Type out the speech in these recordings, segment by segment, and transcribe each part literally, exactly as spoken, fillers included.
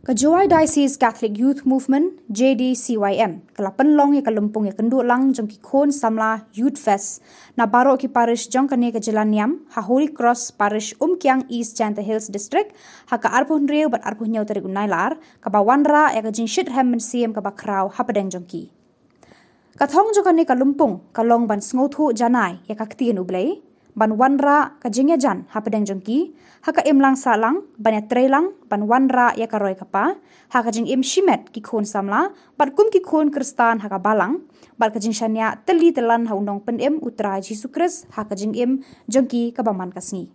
Ka Jowai Diocese Catholic Youth Movement, J D C Y M, ka la pynlong ïa ka lympung ïakynduh lang jong ki khun samla Youth Fest na baroh ki parish jong kane ka jylla niam ha Holy Cross Parish, Umkiang, East Jaintia Hills District, ha ka arphew hynriew bad arphew hynñiew tarik u Nailar, kaba wanrah ïa ka jingshitrhem mynsiem kaba khraw hapdeng jong ki. Ka thong jong kane ka lympung ka long ban sngewthuh janai ïa ka ktien U Blei, ban wanrah ka jingïajan hapdeng jong ki ha ka imlang sahlang, ban ïatreilang ban wanrah ïa ka roi ka par ha ka jingim shimet ki khun samla bad kum ki khun Khristan ha ka balang, bad ka jingshaniah tylli tyllan ha u Nongpynim U Trai Jisu Khrist ha ka jingim jong ki kaba man ka sngi.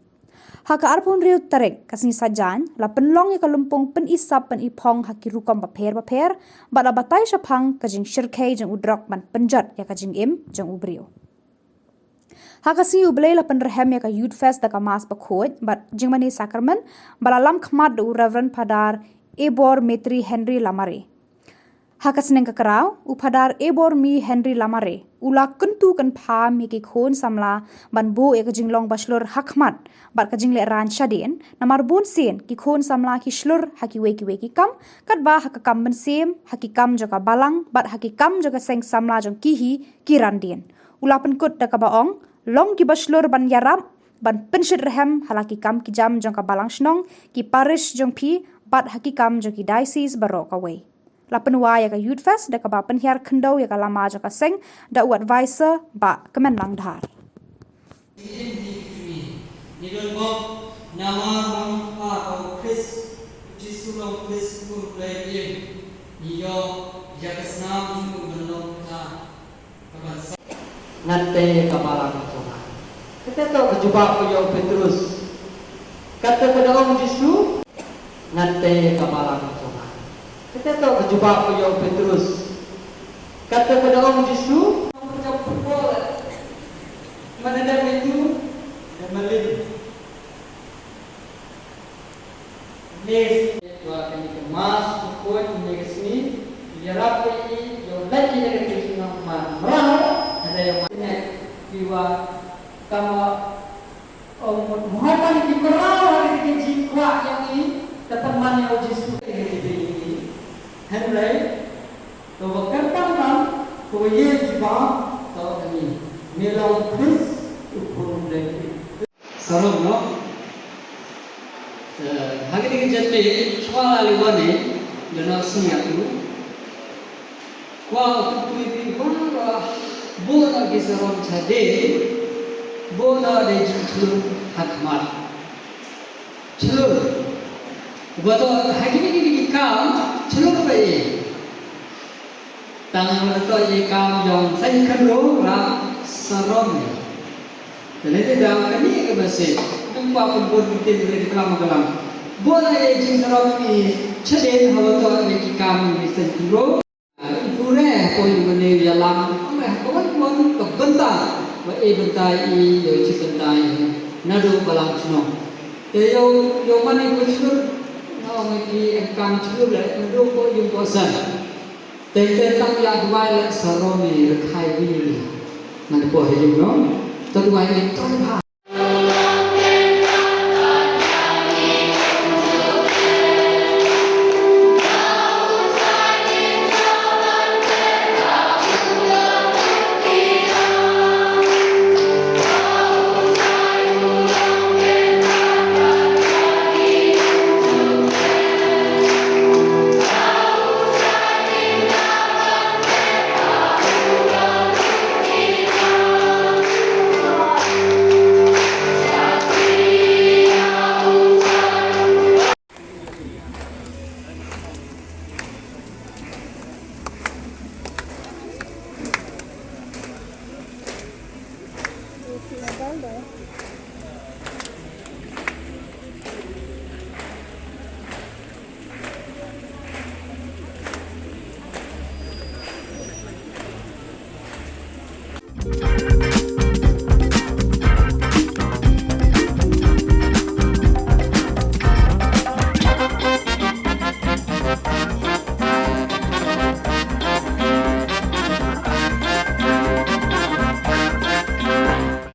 Ha ka arphew hynriew tarik, ka sngi Saitjaiñ, la pynlong ïa ka lympung pyni sap pyni phong ha ki rukom bapher bapher, bad la batai shaphang ka jingshyrkhei jong u drok ban pynjot ïa ka jingim jong u briew. Ha ka sngi U Blei la pynrhem ïa ka Youth Fest da ka Mass bakhuid bad jingmane sakramen, ba la lam khmat da u Reverend Phadar Ebor Mitri Henry Lamare. Ha ka sneng ka kraw, u Phadar Ebor Mi Henry Lamare u la kyntu kynpham ïa ki khun samla ban buh ïa ka jinglong bashlur ha khmat bad ka jinglehrain shadien, namar bun sien ki khun samla ki shlur ha kiwei kiwei ki kam, katba ha ka kam mynsiem, ha ki kam jong ka balang bad ha ki kam jong ka seng samla jong ki hi ki ran dien. U la pynkut da kaba ong, long kiba shlur ban ïarap ban pynshitrhem ha la ki kam ki jam jong ka balang shnong, ki parish jong phi, bad ha ki kam jong ki diocese baroh kawei. La pynwai ïa ka Youth Fest da kaba pynhiar khyndew ïa ka lama jong ka seng da u advisor Bah Kmenlang Dhar. Ngi don bok namar ba ngi pa ka u Khrist, u Jisu long Khrist u Blei im. Ngi ïoh ïa ka snam jong u ban long kata ka ban sa. Ngan tei ïa ka balang jong nga. Kata to ka jubab ka ïa u Petrus. Kata ka da ong Jisu. Ngan tei ïa ka balang jong nga. Kata to ka jubab ka ïa u Petrus. Kata ka da ong Jisu. Mana da itu da malin. Nes wa kani ka Mass bakhuid kani ka sngi, ïarap ïa i, ïoh lait ïa ka kyrteng man mraw, hynrei ïa man ne, ki wa kama, ong mut, mut kani ki mraw ha kani ka jingkwah ïa i, da pynman ïa u Jisu ïa kani ka jingkwah. Hynrei, to ba kyrpang tam, to ba ïa jubab, to kani, me long Khrist, u Khun u Blei. Sarong noh. Eh, ha kane ka janmiet, chwa la li wan ne, da na sñiaw tu. Kwah u kyntu ïa phi baroh, bun na ki sarong chadien, bun na dei jingkhlur ha khmat. Khlur. Ba to, ha kine kine ki kam, khlur ba ïa. Tang ba to ïa kam jong seng khynroo, la sarong ïa. Te lei te dang kane ka message, nang kwah pynbun ktien lei te klam ka lang. Bun na ïa jingsarong ïa chadien haba to ïa ki kam ïa seng khynroo. Pure poi mane ïa lang, ong eh, ka wan wan ka bynta, ba eh bynta ïa, ïa chi bynta ïa. Naduh balang chnong. Te ïa, ïa mane ko chlur, na ong eh ki em kam chlur leh, naduh ko ïa ko san. Te te tang ïa duwai leh sarong ïa rkhai wi. Ngan ko ïa no. Te duwai leh to ba.